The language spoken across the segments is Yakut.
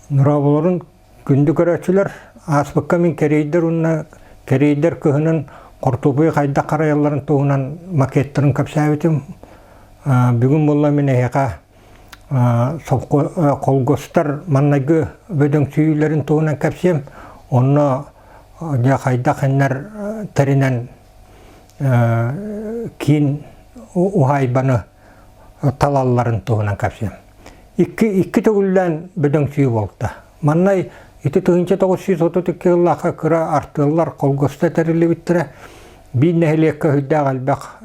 Норооболорун күндү көрөөччүлэр, ааспыкка мин кэриэйдэр уонна кэриэйдэр кыһынын хортуоппуйу хайдах харайалларын туһунан макеттарын кэпсээбитим. Бүгүн буолла мин эһиэхэ холгостар маннайгы бөдөҥсүйүүлэрин туһунан кэпсиэм. Онно дьэ хайдах иннэр тэринэн киин уһаайбаны талалларын туһунан кэпсиэм. Икки, икки төгүллээн бөдөҥсүйүү буолта. Манна ити 1932 сыллаахха кыра артыаллар холгоста тэриллибиттэрэ. Биир нэһилиэккэ сүрдээх элбэх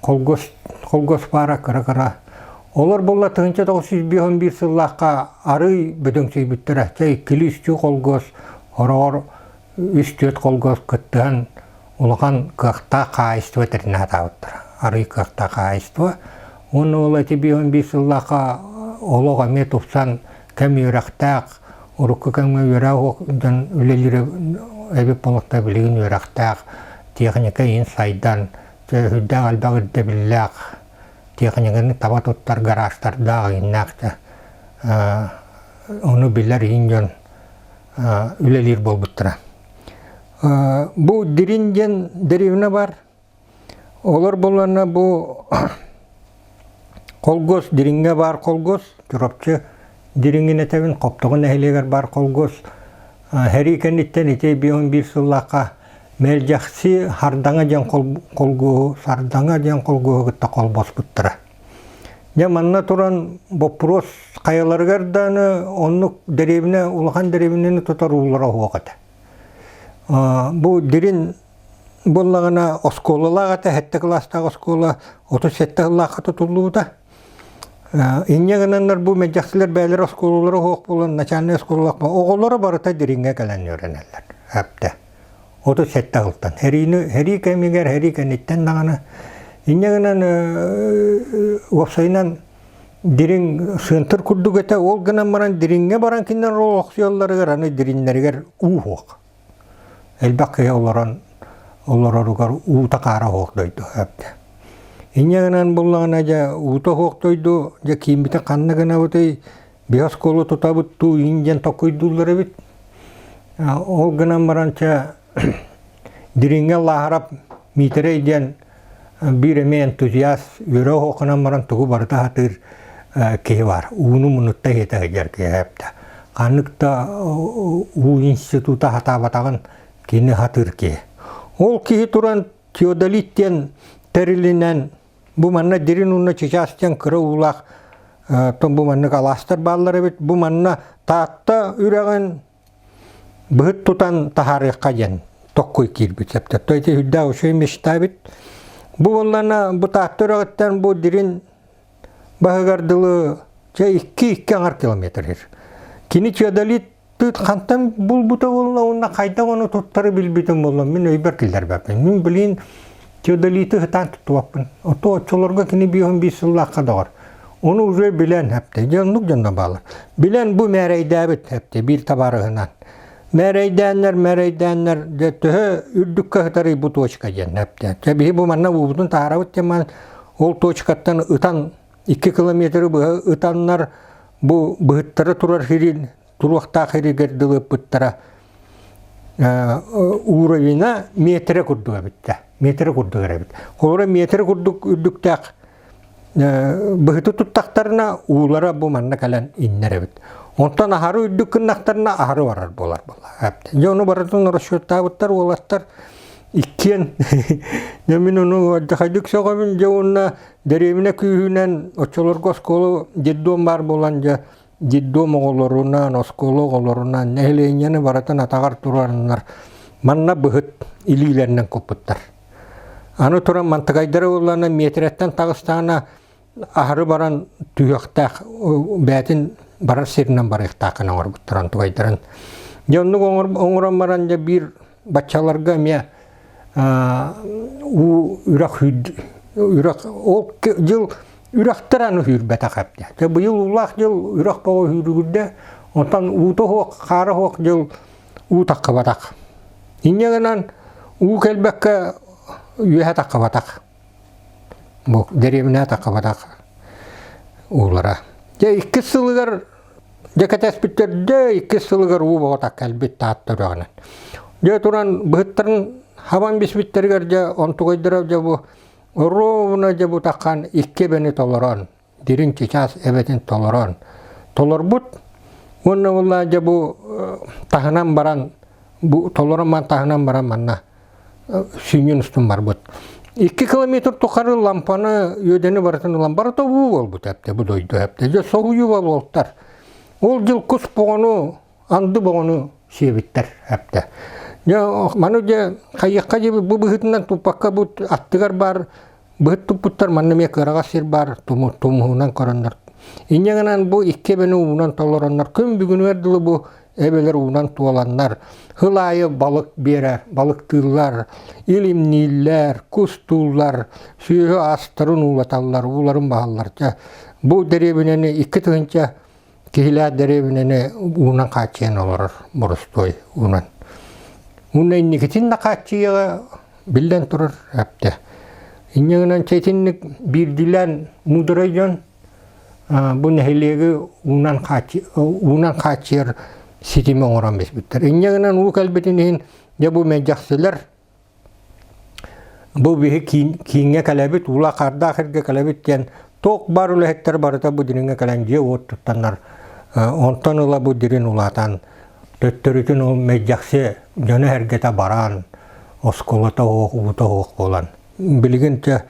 холгос, холгос баара кыра-кыра. Олор буолла 1951 сыллаахха арый бөдөҥсүйбүттэрэ. Чэ иккилии-үстүү холгос, хороҕор үс-түөрт холгос кыттыһан улахан кыахтаах хаһаайыстыба тэринэ сатаабыттара. Арый кыахтаах хаһаайыстыба. Уонна ол эти биир сыллаахха олох эмиэ тупсан, кэм үөрэхтээх, урукку кэмҥэ үөрэх дьон үлэлиир эбит буолуохтаах, билигин үөрэхтээх, техника иһин сайдан, сүрдээх элбэх ирдэбиллээх, техниканы таба туттар гаражтардаах, иһиннээх ону билэр иһин дьон үлэлиир буолбуттара. Бу Дирин диэн дэриэбинэ бар. Олор булана бу Холгос Дириҥҥэ баар Холгос, Чурапчы Дириҥин этэбин, Хоптоҕо нэһилиэгэр баар Холгос. Сэрии кэнниттэн ити 51 сыллаахха Мэлдьэхси Сардаҥа диэн холгуоһу Сардаҥа диэн холгуоһу кытта холбоспуттара. Дьэ манна туран боппуруос хайаларыгар даҕаны оннук дэриэбинэ улахан дэриэбинэни тутар уулара суох этэ. Бу Дирин буоллаҕына оскуолалаах этэ, сэттэ кылаастаах оскуола 37 сыллаахха тутуллубута. Инньэ гынаннар бу мэлдьэхсилэр бэйэлэрэ оскуолалара суох буолан начальнай оскуолалаах оҕолоро барыта Дириҥҥэ кэлэн үөрэнэллэр. Эптэ. 37 сылтан. Сэриини сэрии кэмигэр, сэрии кэнниттэн даҕаны инньэ гынан уопсайынан дириҥ сыантыр курдук этэ. Ол гынан баран дириҥҥэ баран кинилэр олохсуйалларыгар аны дириҥнэригэр уу суох. Элбэх киһи олорон олороругар уута хаара суох дойду эбитэ. Инньэ гынан буллаҕына дьэ уута суох дойду дьэ кииммитин ханна гынабытый биһи оскуола тутабыт дуу иин диэн токуйдууллар эбит. Ол гынан баран чэ Дириҥҥэ Лааһарап Миитэрэй диэн биир эмиэ энтузиаст үөрэ оһуохунан баран тугу барыта сатыыр киһи бар. Ууну муннукта иһитэ сылдьар киһи эбитэ. Ханнык да уу института сатаабатаҕын кини сатыыр киһи. Ол киһи туран теодолит диэн тэрилинэн Бу манна Дирин уонна Чычаас диэн кыра уулаах бу маннык алаастар бааллар эбит. Бу манна Таатта үрэҕин быһыт тутан таһаарыахха диэн токкуй киирбит сөптөр. То ити үрдээх үчүгэй мечта эбит. Бу буоллана бу Таатта үрэҕиттэн бу Дирин баһыгар дылы чэ икки-икки аҥар километр иһэр. Кини теодолит Тыыт хантан булбута буолла уонна хайдах ону туттары билбитим буолла мин өйбөр киллэрбэппин. Мин билин теодолиты ытаан туттубаппын. Ото оччолорго кини биэһин биир сыллаахха доҕор. Ону уже билэн эпте. Дьэ оннук дьонно баалар. Билэн бу мээрэйдээбит эпте биир табаарыһынан. Мээрэйдээннэр, мээрэйдээннэр дьэ төһө үрдүккэ сытарый бу точка диэн эпте. Дьэ биһи бу манна уубутун таһаарабыт диэн ман ол точкаттан ытан 2 километры быһа ытаннар бу быһыттара турар сирин туруохтаах сиригэр дылы ыппыттара уровена метрэ курдук эбит метрэ курдук эбит. Холобура метрэ курдук үрдүктээх быһыты туттахтарына уулара бу манна кэлэн иннэр эбит. Онтон аһары үрдүк гыннахтарына аһары барар буолар буолла. Дьэ ону барытын расчеттаабыттар уолаттар иккиэн. Дьэ мин ону алдьархайдык сөҕөбүн дьэ уонна дэриэбинэ күүһүнэн оччолорго оскуола детдом баар буолан дьэ детдом оҕолорунан, оскуола оҕолорунан нэһилиэнньэни барытын атаҕар туруораннар манна быһыт илиилэринэн куппуттар. Аны туран мантыкайдара буоллаҕына миэтэрэттэн таҕыстаҕына аһары баран түһүөхтээх бэйэтин барар сиринэн барыахтаахын оҥорбуттар онтукайдарын. Дьэ оннук оҥорон баран дьэ биир баччаларга эмиэ уу үрэх үрэх ол дьыл үрэхтэр аны сүүрбэтэх эбит. Дьэ быйыл уулаах дьыл үрэх бөҕө сүүрүгүрдэ, онтон уута суох, хаара суох дьыл уу таххыбатах. Инньэ гынан уу кэлбэккэ үөһэ таххыбатах. Бу дэриэбинэ таххыбатах уулара. Дьэ иккис сылыгар. Дьэ кэтэспиттэр дьэ иккис сылыгар уу боҕотах кэлбит Таатта үрэҕинэн. Дьэ туран быһыттарын хабан биспиттэригэр дьэ онтугайдара дьэ бу ровно дьэ бу таххан икки эбэни толорон дириҥ чычаас эбэтин толорон толорбут уонна буолла дьэ бу таһынан баран бу толорон ман таһынан баран манна сүнньүн устун барбыт. 2 километр тухары лампаны үөдэни барытын ылан барыта уу буолбут эптэ бу дойду эптэ. Дьэ соһуйуу буолтар. Ол дьыл кус боҕону, анды боҕону сиэбиттэр эптэ. Дьэ маны дьэ хайыахха дьэ бу быһыытынан туппакка бу аттыгар баар Быһыт туппуттар манна эмиэ кыараҕас сир баар тумуһунан көрөннөр. Инньэ гынан бу икки эбэни уунан толороннор күн бүгүнүгэр дылы бу эбэлэр уунан туоланнар сыл аайы балык биэрэр, балыктыыллар, илимнииллэр, кустууллар, сүөһү астарын уулаталлар, ууларын баһаллар. Чэ, бу дэриэбинэни 2000 Киһилээх дэриэбинэни уунан хааччыйан олорор боростуой уунан. Уонна инникитин да хааччыйыаҕа биллэн турар эптэ. Инньэ гынан чэ итинник биирдиилээн муударай дьон бу нэһилиэги уунан уунан хааччыйар ситими оҥорон биспиттэр. Инньэ гынан уу кэлбитин иһин дьэ бу мэлдьэхсилэр Бу биһи кииҥҥэ кэлэбит, уулаах хаардаах сиргэ кэлэбит диэн туох баар үлэһиттэр барыта бу дириҥҥэ кэлэн дьиэ-уот туттаннар, онтон ыла бу дирин улаатан, төттөрүтүн ол мэлдьэхси дьоно-сэргэтэ баран, оскуолата суох, уута суох буолан, билигин чэ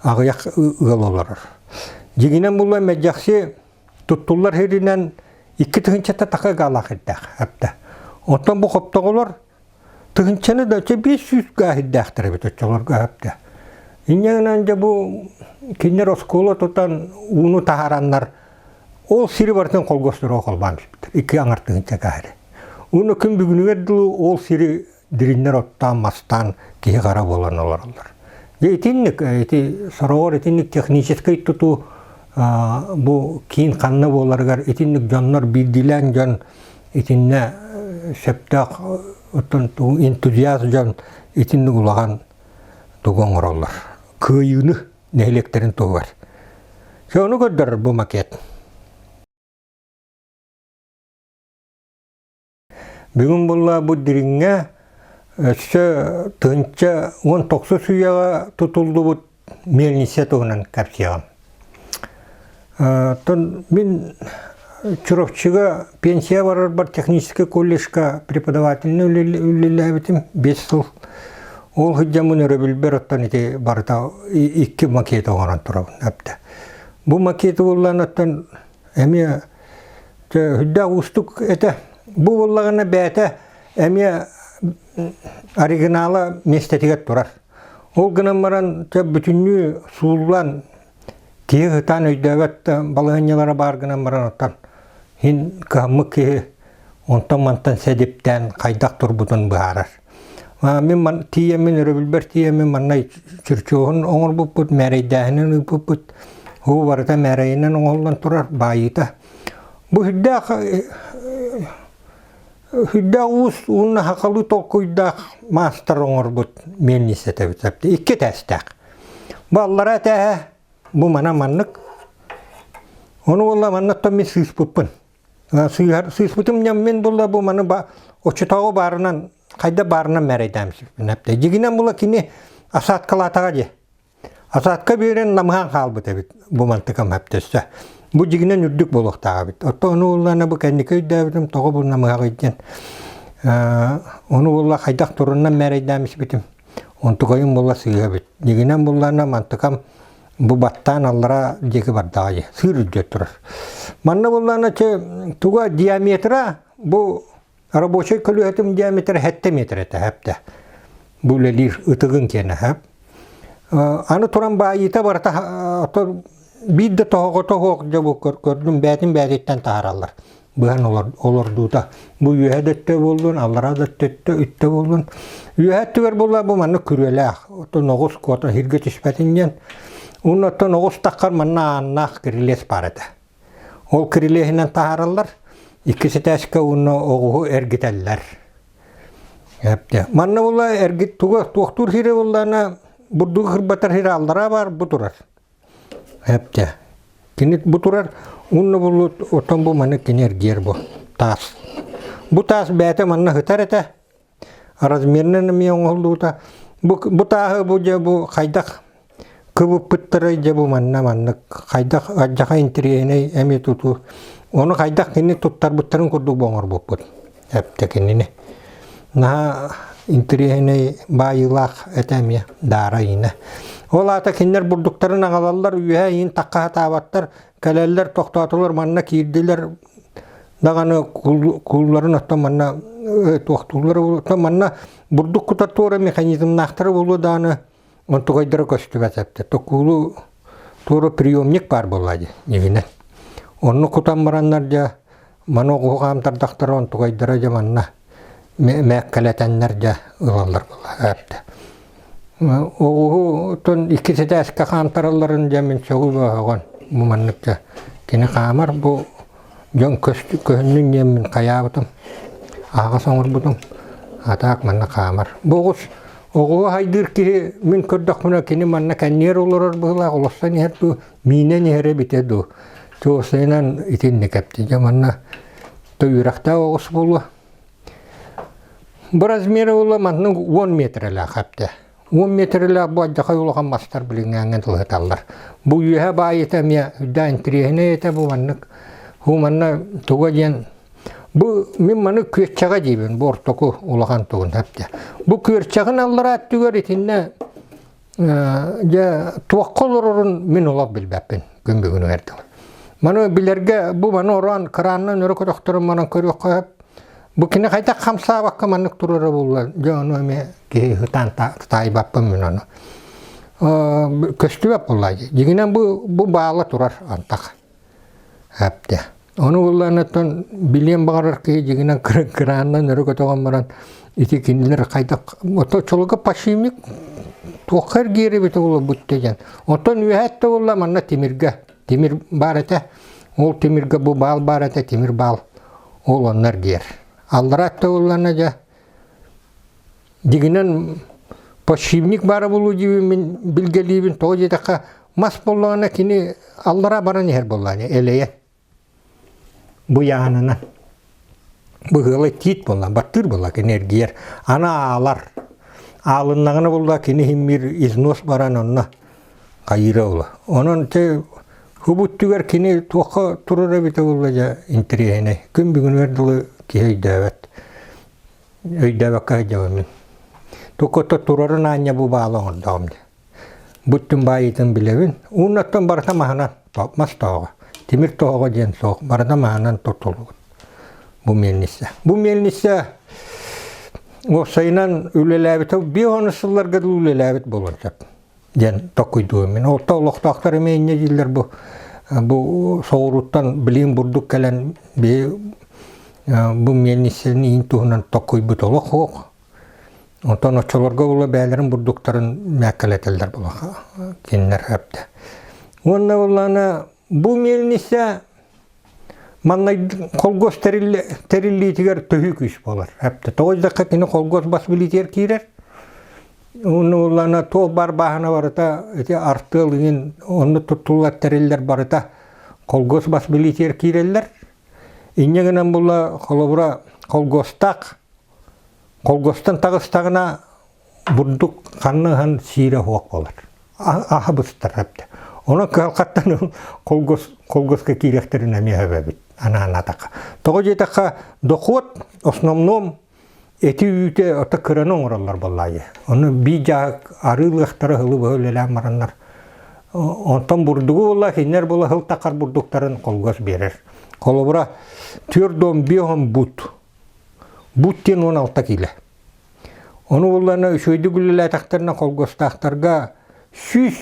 аҕыйах ыал олорор. Дьиҥинэн булла мэлдьэхси туттуллар сиринэн 2000-та таха гаалаах ирдээх эптэ. Оттон бу хоптоҕолор Тыһыынчаны да өссө 500 гаһирдээхтэр эбит оччолорго өптө. Инньэ гынан дьэ бу кинилэр оскуола тутан ууну таһаараннар ол сири барытын холгосторуга холбоон түспүттэр. Икки аҥар тыһыынча гаһири. Уонна күн бүгүнүгэр дылы ол сири дириннэр оттоон, мастаан киһи хара буолан олороллор. Дьэ итинник ити сороҕор итинник техническэй тутуу бу киин ханна буоларыгар итинник дьоннор биирдиилээн дьон Итиннэ сөптөөх оттон энтузиаст дьон итинник улахан тугу оҥороллор. Кыайыыны нэһилиэктэрин туһугар. Ону көрдөрөр бу макет. Бүгүн булла бу дириҥҥэ өссө 1019 үйэҕэ тутуллубут мельница туһунан кэпсиэҕим. Оттон мин Чурапчыга пенсия барарбар техническэй колледжка преподавательнай үлэлээбитим 5 сыл. Ол сылдьаммын өрөбүлбэр оттон ити барыта икки макет оҥорон турабын эптэ. Бу макеты буллан оттон эмиэ үрдээх уустук этэ. Бу буоллаҕына бэйэтэ эмиэ оригинала миэстэтигэр турар. Ол гынан баран чэ бүтүннүү сууллан киһи ытаан өйдөөбөт балаһыанньалара баар гынан баран оттон иһин кыһаммыт киһи онтон-мантан сэдиптээн хайдах турбутун быһаарар. Мин тиийэммин өрөбүлбэр тиийэммин манна чөрчуоһун оҥорбуппут, мээрэйдээһинин ыыппыппыт. Уу барыта мээрэйинэн оҥоһуллан турар баайыыта. Бу сүрдээх Үрдээх уус уонна сахалыы толкуйдаах маастар оҥорбут миэлниссэтэ эбит. Икки этээстээх. Бу аллараа этээһэ, бу мана маннык. Ону буолла маннаттан мин сыыспыппын. Сыыһар, сыыспытым ньам мин буолла бу маны ба оччотооҕу баарынан, хайда баарынан мээрэйдээмсиппин эптэ. Дьигинэн була кини осадкалаатаҕа дии. Асаатка биэрэн намыһаан хаалбыт эбит бу мантыкам өптөссө. Бу дьигинэн үрдүк буолуохтаах эбит. Оттон ону буллаана бу кэнники өйдөөбүтүм тоҕо бу намыһаҕый диэн. Ону булла хайдах турунан мээрэйдээн испитим. Онтукайым буолла сыыһа эбит. Дьигинэн буллаана мантыкам бу баттаан аллара диэки бардаҕа дии. Сыыр үрдүөр турар. Манна буллаана чэ туга диаметра бу Рабочай көлүөһэтим диаметра 7 метр этэ хэптэ. Бу үлэлиир ытыгын киэнэ хэп. Аны туран баайыыта барыта биир да тоһоҕото суох дьэ бу көрдүм бээтин бээтиттэн таһаараллар. Быһан олордуута. Бу үөһэ да өттө буоллун, аллараа да өттө үттэ буоллун. Үөһэ өттүгэр буолла бу маннык күрүөлээх. Оттон оҕус куота сиргэ түспэтин диэн. Уонна оттон оҕус таххар манна ааннаах кирилиэс баар этэ. Ол кирилиэһинэн таһаараллар, иккис этээскэ уонна оҕуһу эргитэллэр. Эптэ. Манна була эргит туга туохтуур сирэ буоллаана бурдугу кырбатар сирэ аллараа баар бу турар. Эптэ. Кини бу турар уонна буллут оттон бу маны кини эргиэр бу таас. Бу таас бэйэтэ манна сытар этэ. Размерынан эмиэ оҥоһуллубута. Бу, бу тааһы бу дьэ бу хайдах кыбыппыттарай дьэ бу манна маннык хайдах алдьархай интэриэһинэй эмиэ тутуу. Ону хайдах кини туттарбыттарын курдук бу оҥорбуппут. Эптэ кинини. Наһаа интэриэһинэй баайыылаах этэ эмиэ даара иинэ. Ол аата кинилэр бурдуктарын аҕалаллар, үөһэ иин тахха сатаабаттар, кэлэллэр, тохтоотулар, манна киирдилэр даҕаны куулларын оттон манна туохтууллар оттон манна бурдук кутар туора механизмнаахтара буолуо даҕаны онтугайдара көстүбэт эптэ. Токуулу туора приемник баар буолла дии дьиҥинэн. Онно кутан бараннар дьэ маны оҕуһу хаамтардахтара онтугайдара дьэ манна мээккэлэтэннэр дьэ ылаллар буолла эптэ. Оҕуһу оттон иккис этээскэ хаамтаралларын дьэ мин сөҕү-бөҕөҕөн бу маннык дьэ кини хаамар бу Дьон көһүннүн диэммин хайаабытым, аһаҕас оҥорбутум, а так манна хаамар. Бу оҕус оҕуһу хайдыыр киһи мин көрдөхпүнэ кини манна кэнниэр олорор быһыылаах олорсон иһэр дуу, миинэн иһэр эбитэ дуу. Туосайынан итинник эпти. Дьэ манна то үөрэхтээх оҕус буолуо. Бу размера буолла маннык 10 метрэлээх эптэ. 10 метрэлээх бу алдьархай улахан мастар билиҥҥээҥҥэ тылыһыталлар. Бу үөһэ баайыта эмиэ үрдээх интэриэһинэй этэ бу маннык. Бу манна туга диэн бу мин маны күөччэҕэ диибин бу ортоку улахан тугун эптэ. Бу күөрчэҕин аллараа өттүгэр итиннэ дьэ туохха олорорун мин олох билбэппин күн бүгүнүгэр дылы. Маны билэргэ бу маны ороон кыраанынан өрө көтөхтөрөн манан көрүөххэ сөп. Бу кини хайдах хамсаабакка маннык турара буолла, дьэ ону эмиэ киһи ытаан таайбаппын мин ону. Көстүбэт буолла дии. Дьиҥинэн бу, бу баала турар антах. Эптэ. Ону булланыттан билиэн баҕарар киһи дьиҥинэн кырааннан өрө көтөҕөн баран ити кинилэр хайдах ото чолуга пашимик туохха эргиэр эбитэ буолла бүттэ диэн. Оттон үөһэ өттө буолла манна тимиргэ Тимир баар этэ. Ол тимиргэ бу баал баар этэ, тимир баал. Ол онно эргийэр. Аллара өттө буоллаҕына дьэ, дьиҥинэн подшипник баара буолуо диибин мин билгэлиибин. Тоҕо диэтэххэ, мас буоллаҕына кини аллара баран иһэр буоллаҕына элэйэн. Быйаанынан. Быһыылай тиит буолла, баттыыр буолла кини эргийэр. Аны аалар. Аалыннаҕына буолла кини иһиммир износ баран онно хайыыра буолла. Онон те хубуттугар кини туохха турар эбитэ буолла дьэ интэриэһинэй. Күн бүгүнүгэр дылы киһи өйдөөбөт. Өйдөөбөккө сылдьабын мин. Туохха турарын аанньа бу баала оҥордоҕум дии. Бүттүн баайыытын билэбин. Ууннаттан барыта маһынан, мас тоһоҕо. Тимир тоһоҕо диэн суох, барыта маһынан тутуллубут. Бу мельница. Бу мельница уопсайынан үлэлээбитэ 50 сылларга дылы үлэлээбит буолуон сөп диэн токкуйдуум мин. Олта олохтоохтор эмиэ инньэ дииллэр бу бу соҕурууттан билигин бурдук кэлэн биһи бу мельницаны иин туһунан токкуйбут олох суох. Онтон оччолорго була бэйэлэрин бурдуктарын мээккэлэтэллэр була кинилэр эптэ. Уонна буоллаҕына бу мельница маннай холгуос тэриллиитигэр төһүү күүс буолар. Эптэ. Тоҕо диэтэххэ кини холгуос бас билиитигэр киирэр. Уонна буоллаҕына туох баар бааһына барыта ити артыал иҥин онно туттуллар тэриллэр барыта холгуос бас билиитигэр киирэллэр. Инньэ гынан була холобура холгуостаах Холгостон таҕыстаҕына бурдук ханна ыһан сиирэ суох буолар. Аһа быстар эбит. Онон кыһалҕаттан холгос, холгоска киириэхтэрин эмиэ сөп эбит анаанатахха. Тоҕо диэтэххэ дохуот основном эти үүтэ ото кыраны оҥороллор буоллаайы. Ону биир дьааһык арыылыахтара сылы быһа үлэлээн бараннар. Онтон бурдугу буолла кинилэр буола сыл тахар бурдуктарын холгос биэрэр. Холобура, 4,5 бут Бут диэн 16 киилэ. Ону булларына үчүгэйдик үлэлээтэхтэринэ холгуостаахтарга 100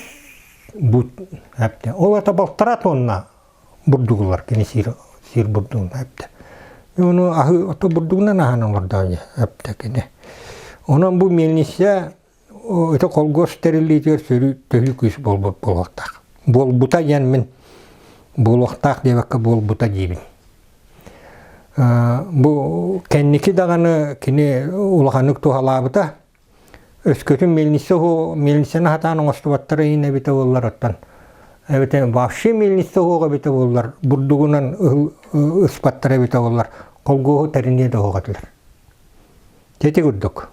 бут эптэ. Ол ата балтараа тонна бурдугулар кини сиир, сиир бурдугун эптэ. Ону аһы ото бурдугунан аһан оҥордоо эптэ кини. Онон бу мельница ити холгуос тэриллиитигэр сөрүү төһүү күүс буолбут буолуохтаах. Буолбута диэн мин буолуохтаах диэбэккэ буолбута диибин. Бу кэнники даҕаны кини улаханнык туһалаабыта. Өскөтүн мельница мельницаны хатаан оҥостубаттара иһин эбитэ буоллар оттон. Эбэтэр вообще мельница суох эбитэ буоллар, бурдугунан ыспаттар эбитэ буоллар, холгуоһу тэриниэ да суох этилэр. Ити курдук.